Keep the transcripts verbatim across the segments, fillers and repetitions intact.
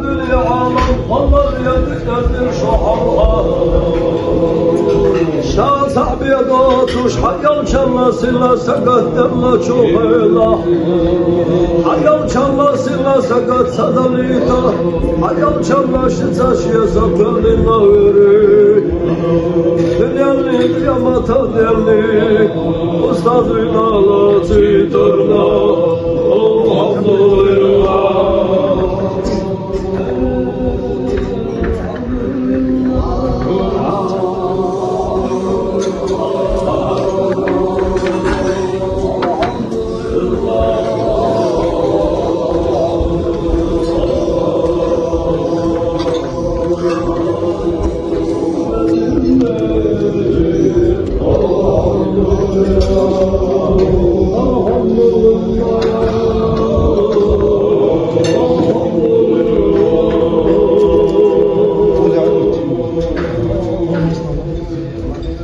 Ӏалам хьалар ядита шо хьалха. Ша цхьа бе доацаш, хьа элчанна сийле сагота деннача хьайла. Хьа элчанна сийле сагота ца далийта, хьа элчанна шийца ше сакхоаллина вирий. Дунен а, къемата денна а устазийна лацийтарна. Алхьамдулиллахь.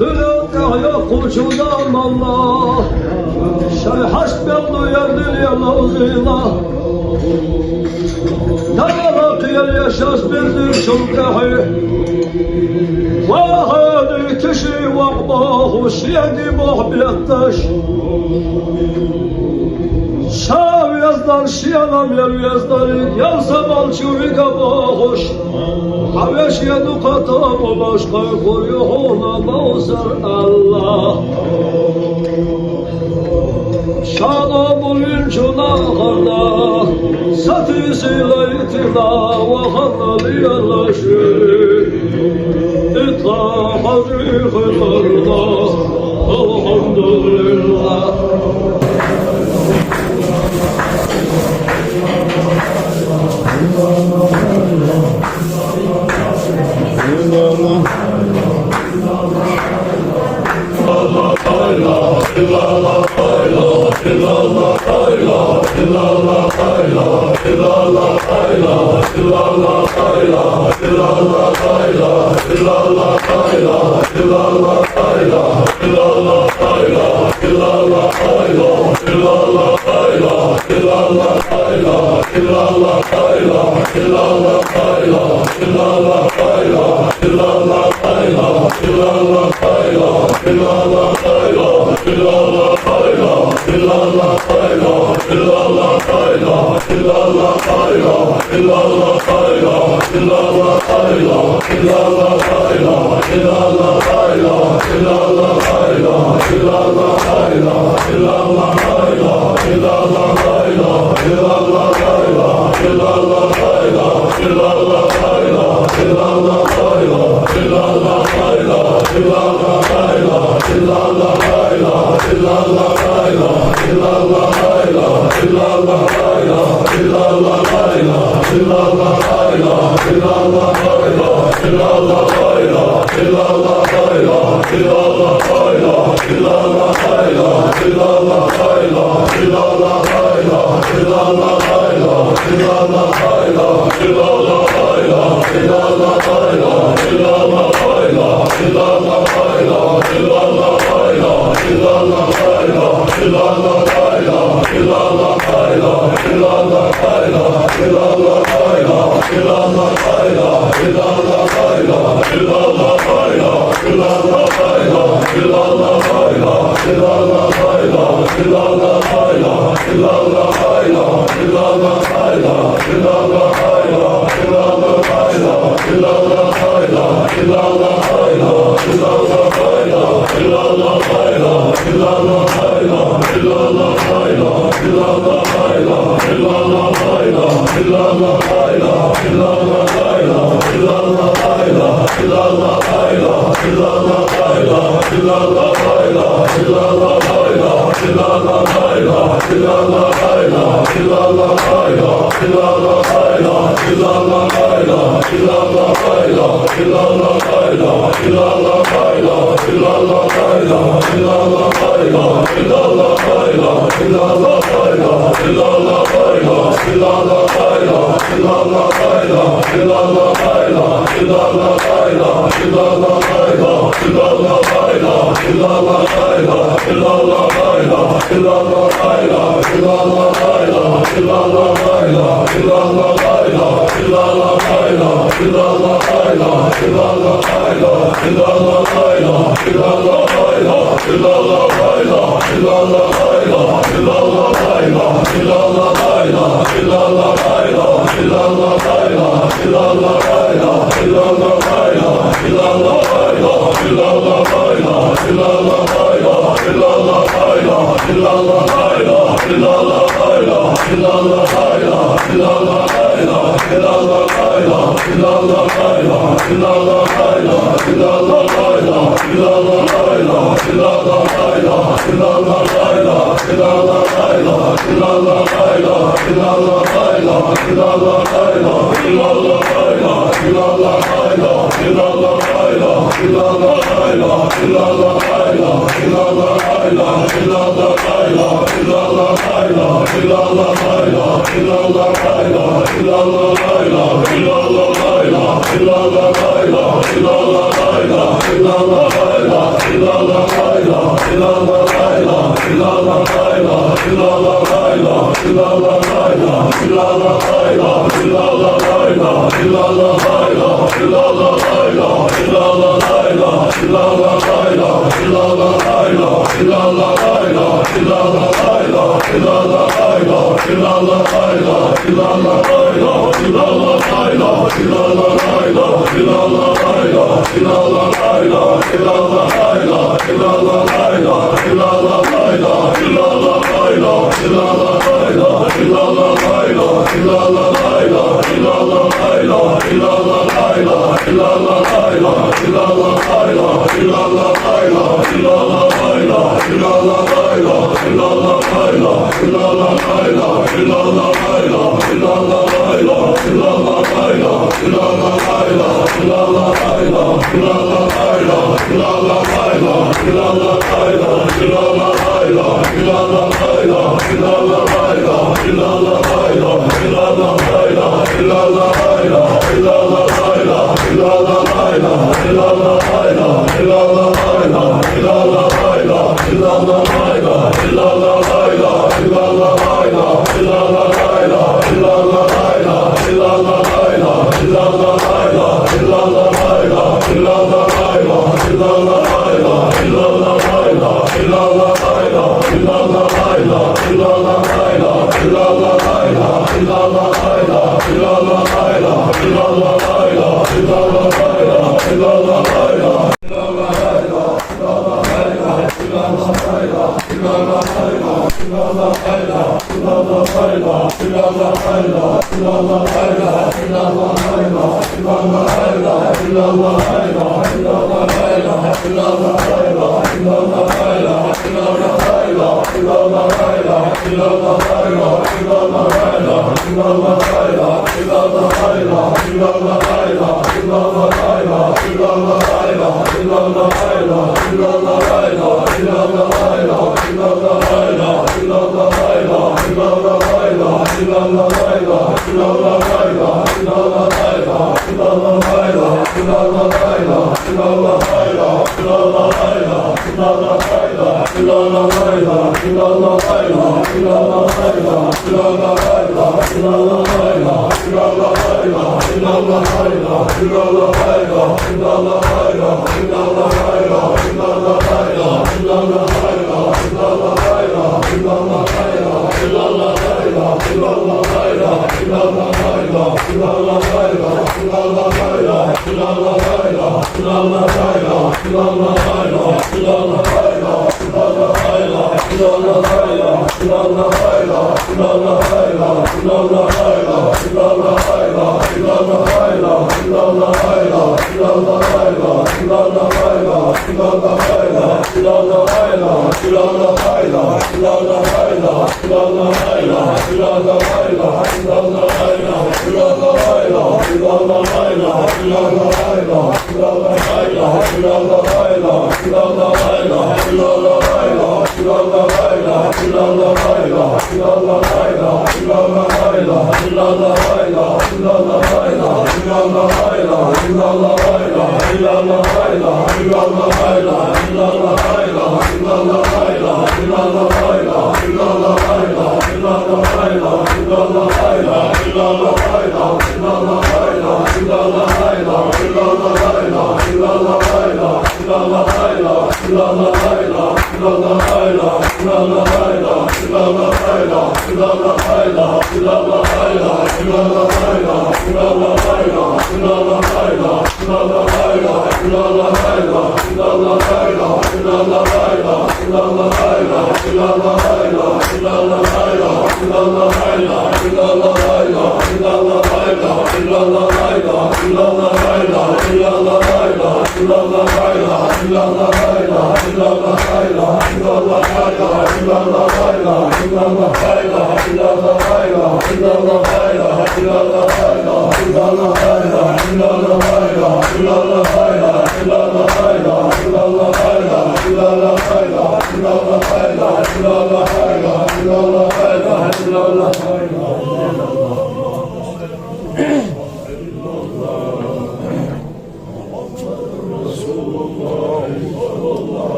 Дунен тӀехьа йоккхача заман чухь шоай хьашт мел ду ер дунен ловзийла. Дала кхел еш аз бирзир шун тӀехьа. Ва хӀади тиши вакъ бохуш, шеди боху бетташ. Ша вездар, шена мел вездар, ялсамалчу вига бохуш. Хьа веший дукха тоба баш кхайкхар ю хьона бовзар Аллахь. Ша къоабалвинчу нахана сатийсийла йитина вахана лелаш вирий. Итла хьажи хиларна. Алхьамдулиллахь.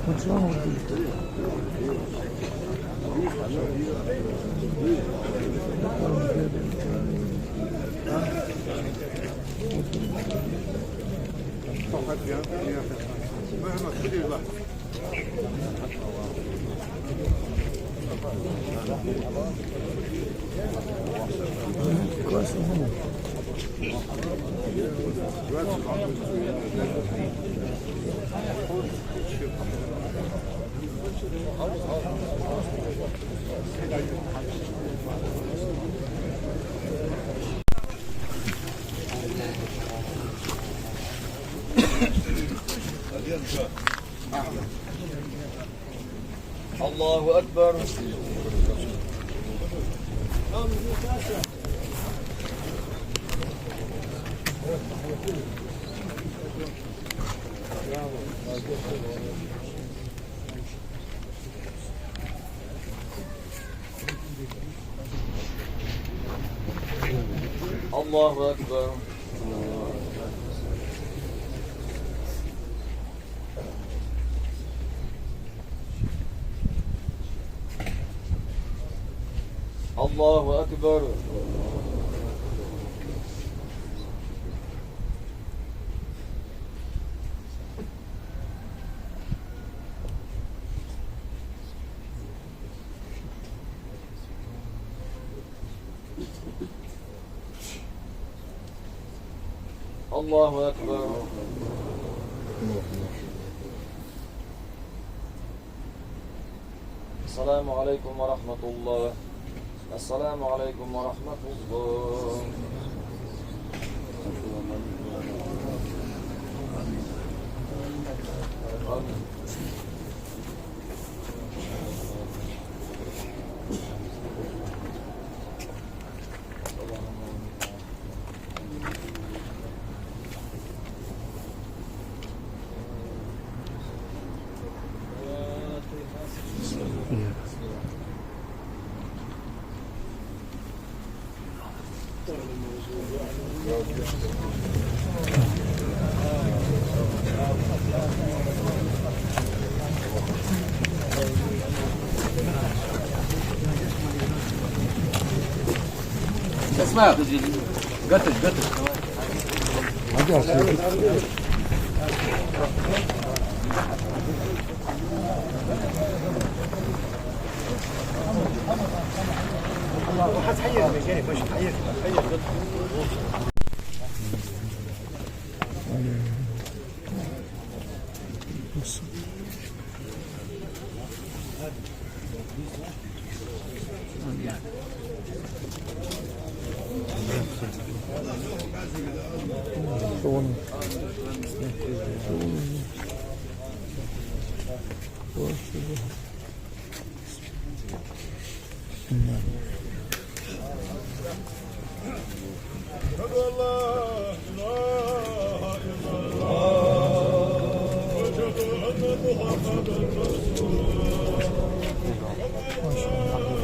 What's wrong with you? الله أكبر. الله أكبر. الله أكبر. الله أكبر. السلام عليكم ورحمة الله. السلام عليكم ورحمة الله. اسمع. قتل، قتل. أشهد أن لا إله إلا الله. وأشهد أن محمدا رسول الله.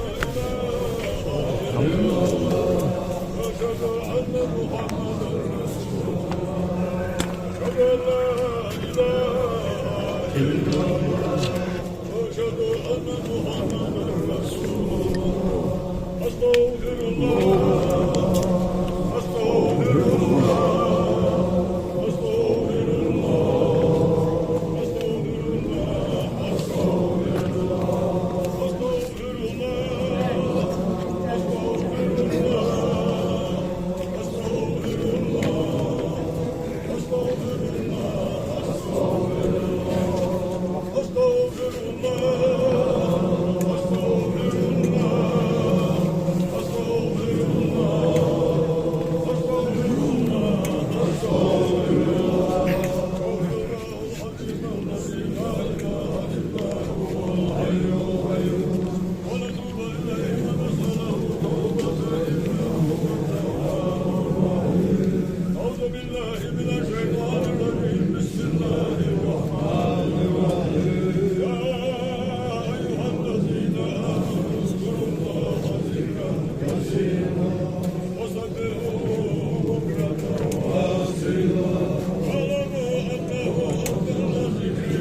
وأشهد أن محمدا رسول الله. أشهد أن لا إله إلا الله. وأشهد أن محمدا رسول الله. أستغفر الله. أستغفر الله. أستغفر الله. أستغفر الله. أستغفر الله. أعوذ بالله من الشيطان الرجيم. بسم الله الرحمن الرحيم. يا أيها الذين آمنوا اذكروا الله ذكرا كثيرا وسبحوه بكرة وأصيلا. واعلموا أنه أفضل الذكر لا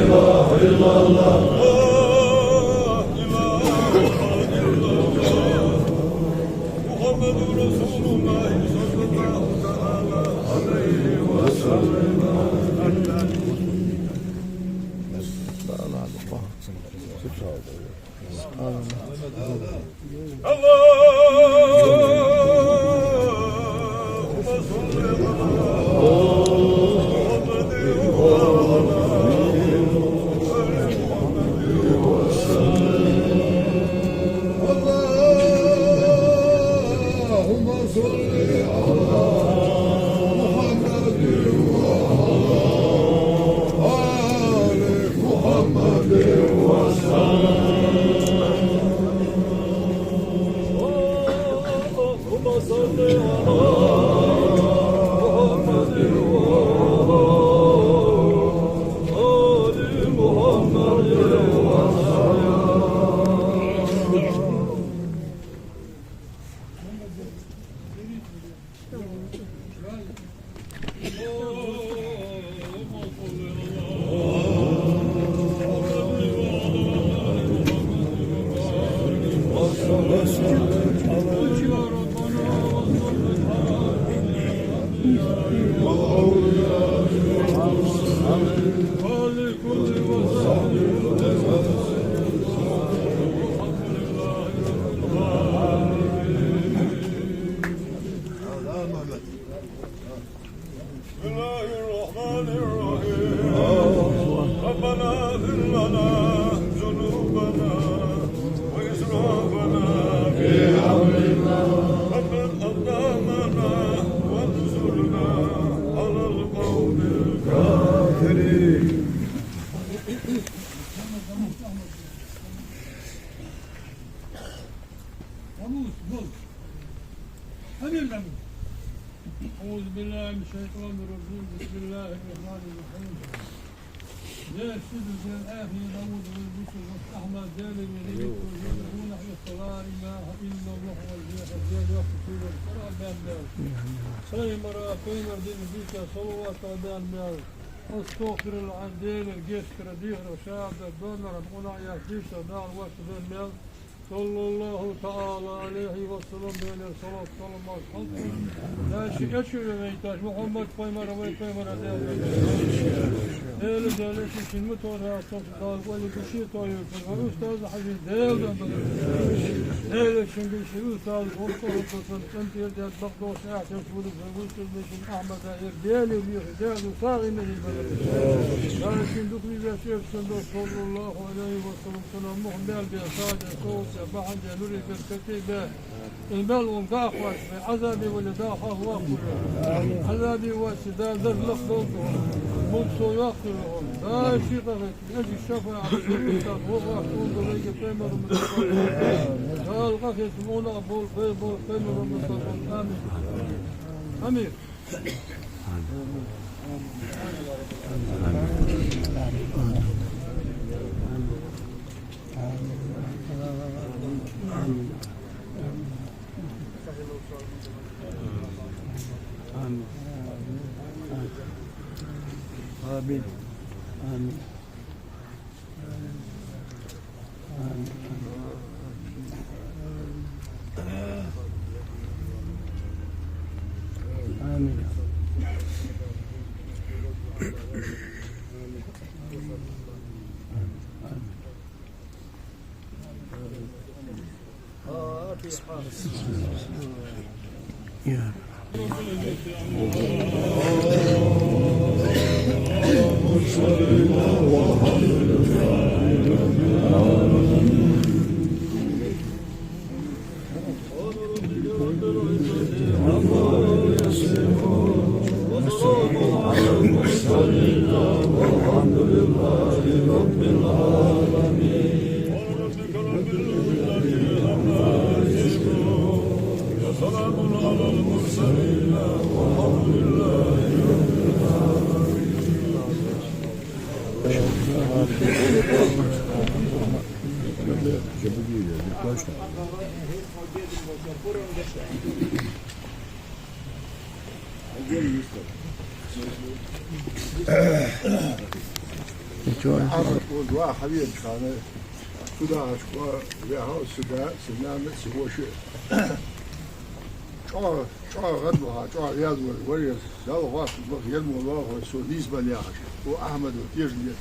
إله إلا الله. محمد رسول الله اللهم صل على محمد وعلى آل محمد وسلم. اللهم صل على محمد وعلى آل محمد وسلم. اللهم صل على محمد وعلى آل محمد وسلم. بسم الله الرحمن الرحيم. ربنا اغفر لنا ذنوبنا وإسرافنا في أمرنا وثبت أقدامنا وانصرنا على القوم الكافرين. أعوذ بالله من الشيطان الرجيم. بسم الله الرحمن الرحيم. يا سيدي، يا أخي، نعوذ بالبشر والرحمة، دائما يليك ويجيبون. لا إله إلا الله، والجاه الجاه يخفي سورة القرآن بأنبياء. سيمرا قيمر دين بيتا صلوات بأنبياء. أستغفر الله عن دين الجسر ديهر وشاب الدنر الغنى يا ديشا دار وقت بأنبياء. صلى الله تعالى عليه وسلم، бен салот салам хилда. Дала ший эшшара вайташ Мухьаммад пайхамар, вай пайхамар Дала. Дала, Дала, ший шин ма тора, сох Дала, вай гуш тойу, вай устаз хьажи Дала дан бада. Дала, шин гуш устаз, вай тора, сан центр ден бакъдош ахтер шуду, вай устаз мешин Ахмада, ер Дала, вихи Дала, сагъи мехи бада. Дала, шин духри вешер, сан до, صلى الله عليه وسلم. Сана мухь мел бе, саде, совце, бахьанде, нури бе, кати бе. Ин мел вун гахваш бе, Ӏазаби вале, да хьах вахвуре. Ӏазаби васи, да даз лакх долду. Мулк со вахвуре. Да ши къахет, эжи шафа, Ӏазаби вахвуре. Вахвуре, вайга пайхамар мутакъал. Дала къахет, муна бол, бай бол, пайхамар мутакъал. Амин. Амин. آمين. آمين. آمين. آمين. Ничего. Ара, вот, ва, хьавенача хана, сюда, ашко, вяхал сюда, сюда, на, сего ши. ЧӀоагӀа, чӀоагӀа гӀадваха, чӀоагӀа вяз вар, вар из, Дала гӀоз баха, ер мо лоха, со нийсбан яхаш. О, Ахьмад, вот, ежа нет.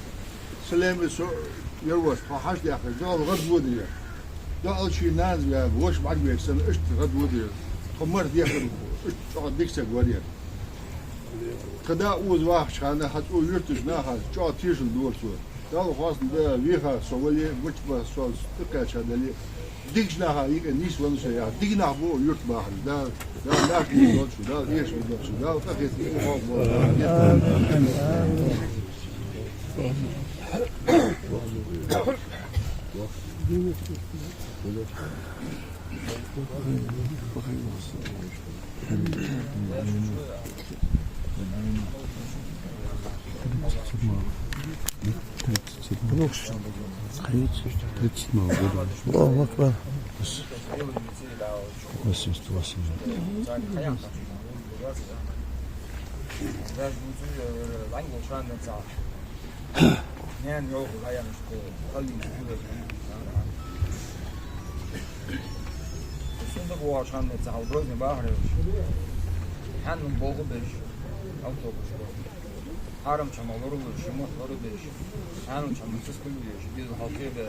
Саламе со, ер ваш, хьо хьаж яхаш, Дала гӀадвода ер. ДоӀал ший нанас ваь, воша бӀаргавайча санна, иштта гӀадвода ер. Тхо марха дехар, иштта чӀоагӀа дика саг вар ер. Тха да укхаза вахача хана хьа цу юртарча наха чӀоагӀа тешал дора цо. Далла хоастам да, веха со вале, мича ба со тӀакхаьча дале, дикача наха юкъе нийсвенна со яхаш, дика нах ба юрта бахараш. Да, да, нах нийсвенна со, да, эшавенна со, да, тӀакхетта, тӀакхетта. Тридцать седьмого. Тридцать седьмого года. Аллаху акбар. Восемьдесят восемь. Наьна йоах, лаянаш ко, халли хулаш. Сунда гуаш ханна ца хьал Грозный бахараш. Хьанна болх беш, автобус бо. Хьарам чама лорулаш, шимат лору беш. Хьанна чама цискул беш, биз хьалкхе бе.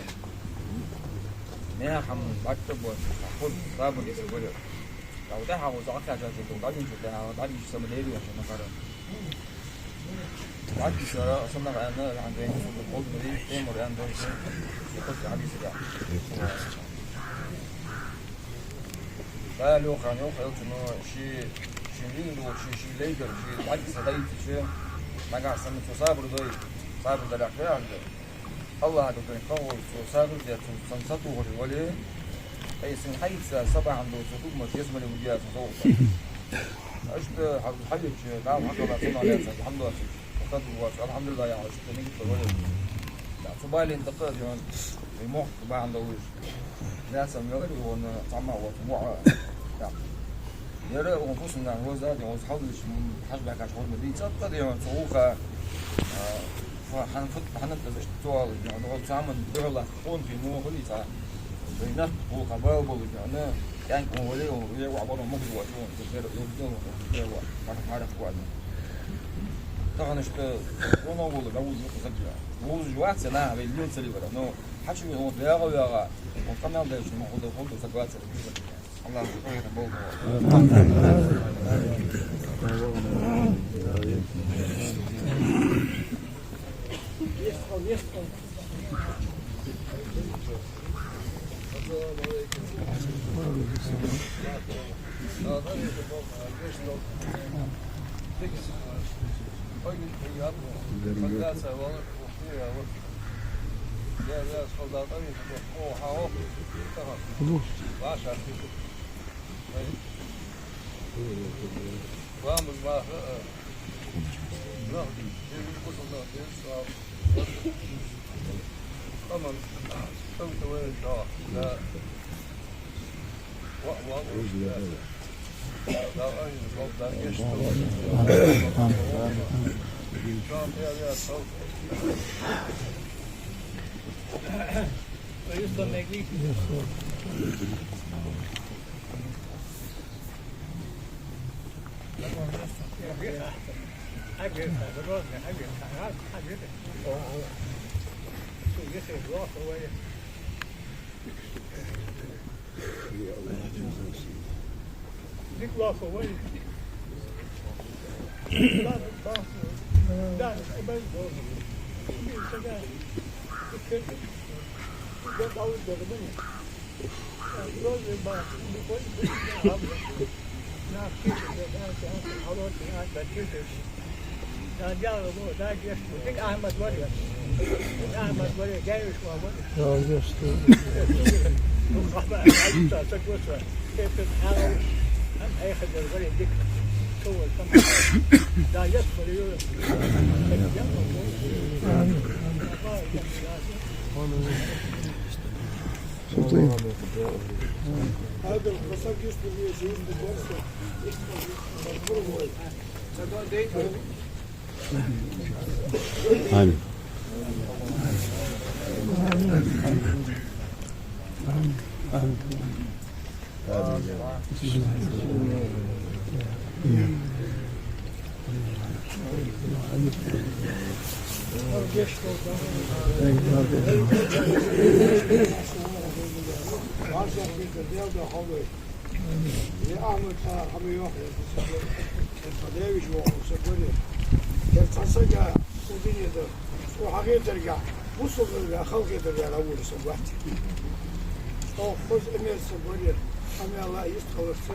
Мехам бакка бо, хьуд сабаги са горе. Дав тӀехьа вуза ахьа чача ту гӀадин чу тӀехьа, гӀадин чу сама лери вача накара. Хьадис ара, асанна гӀана, гӀан гӀайна сулу холдури, Теймур гӀан дойчи, и хос хьадис ара. Ва лёха, лёха, элчано, ши, ши вин ду, ши, ши лейгар, ши хьадис гӀайти чи, нагахь санна цо сабр дой, сабр дарах веанга. Аллахьа дукха кхаволчо сагӀа децу, цун сатувхаш вале, айсан хьайца сабахьан доцу дугма дезмали вудияцу зовта. Ашта хьал-, хьалича, дам хьакъала цунах лецад, хьамдоцу. Хату вац, алхьамдулиллахӀ, яхаш, цу нигат вале. Да, цу балин такъа диван, и мохк бахьан долуш. Лаьцам вегӀар, и вон цхьамма вац, муӀа. Да. Яра вон фусна роза, диван, хьалвиш, хьаж бахьаш хурма дийца, тӀа диван, цу уха, а, Ва хьан фут-, хьанат даза иштта суал, ну, цаман дуьхьал латта къонахий муха хулий цхьа? Вай нах гӀулакха бала болу, ну, кӀаьнк вон вале, вон ве ваӀ барон мухь вац, вон, цу бер, вон, вон, вон, вон, вон, марах, марах вац. Тахан иштта къонах волу, гавуз мухь загра. Вузуш вац, нах вай лил цали вара, но хьачу вон вегӀа, вегӀа, вон къамел дайчу, ну, худа, худа, ситуация. آمين. Маршал хетар Даьла духьа хьо вай. Е Ахьмад, хьа хьама йоах, е тха девиш воху са баре. Е цхьа сага удине да. Цо хьахетаргахь, бусалба халахетаргахь а вури со вац. Цо хоза эмер са баре. Хьама ла йист халарца.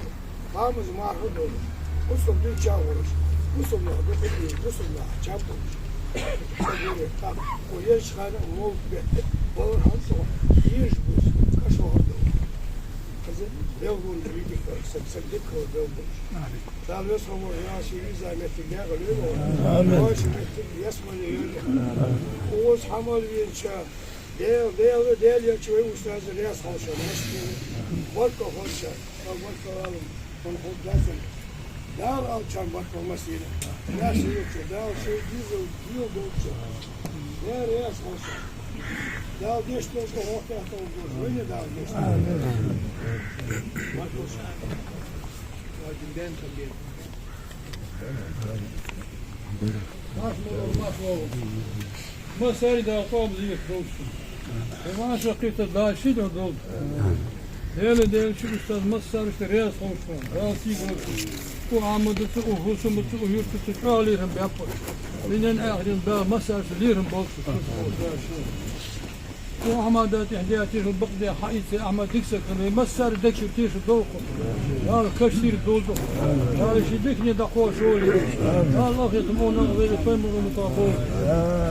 Ламаз марха долуш, бусалба дин чагӀураш, бусалба нах дукха дийш, бусалба нах чам болуш. Ца гуре, тӀаккха кху езачу хана молла бетта, балар хьан цӀо, езаш бус, кхаш вахар долуш. Хаза белгун дилидик бар, саг, саг дика хала белгун. Дала вес хавар, Дала ши виза меттиг дегӀа лойла. Амин. Ваш меттиг ясмани йойла. Укхаза хьамал венча, Дел, Дел, Дел, я чу вай устаза ряс халша, мастер. Барка халша. Салават салам, он хурдасан. Дала алчан баркал масийна. Наш юрча, Дала шай дизал, дил дулча. Дера яс хурса. Дала деш долча хохтах тол гуш, вайна Дала деш. Баркал ша. Ваджин ден там бен. Мах ло, мах ло. Массаьрга Дала къобал дийхар долда шун. Вай маша кхетар Дала ши дуьхьа долда. Дела, Дела, ши устаз массаьрашта раьза хилва шун. Дала сий долда шун. Укх Ахьмадаца, укх ХӀусамаца, укх юртаца чӀоагӀа лерхӀам баьб. Дунен, ахиран Дала массаьрашта лерхӀам болба шун. Укх Ахьмада тӀехь даь тешал бакъде хьаийца Ахьмад дика саг хилар, массаьрга декхар тешал долда. Дала каш сийрда долда. Дала ший дикане дӀакхоачаш волва. Дала лахетам Ӏона вай пайхамара мутагӀа болба.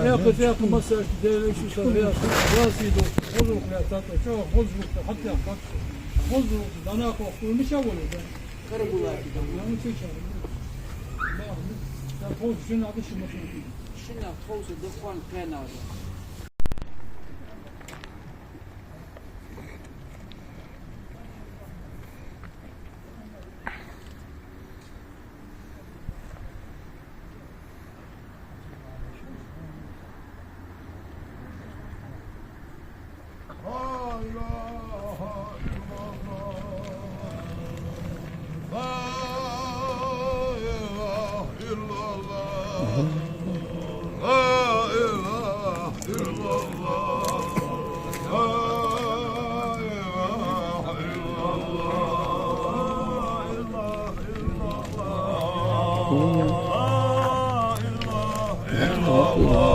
Экха, экха массаьрашта Дела, Ӏийса, Дала сий долда. Хоза вукх лаьцад, чӀоагӀа хоза вукх, хьатта хатта. Хоза вукх, дӀанахох, мича волу, да? Карабулаки, да. Я, ну, сейчас. Да, ну, да, хоза, шина, да, шина. Шина, хоза, да, хон, кенал. لا إله إلا الله. لا إله إلا الله. لا إله إلا الله. لا إله إلا الله.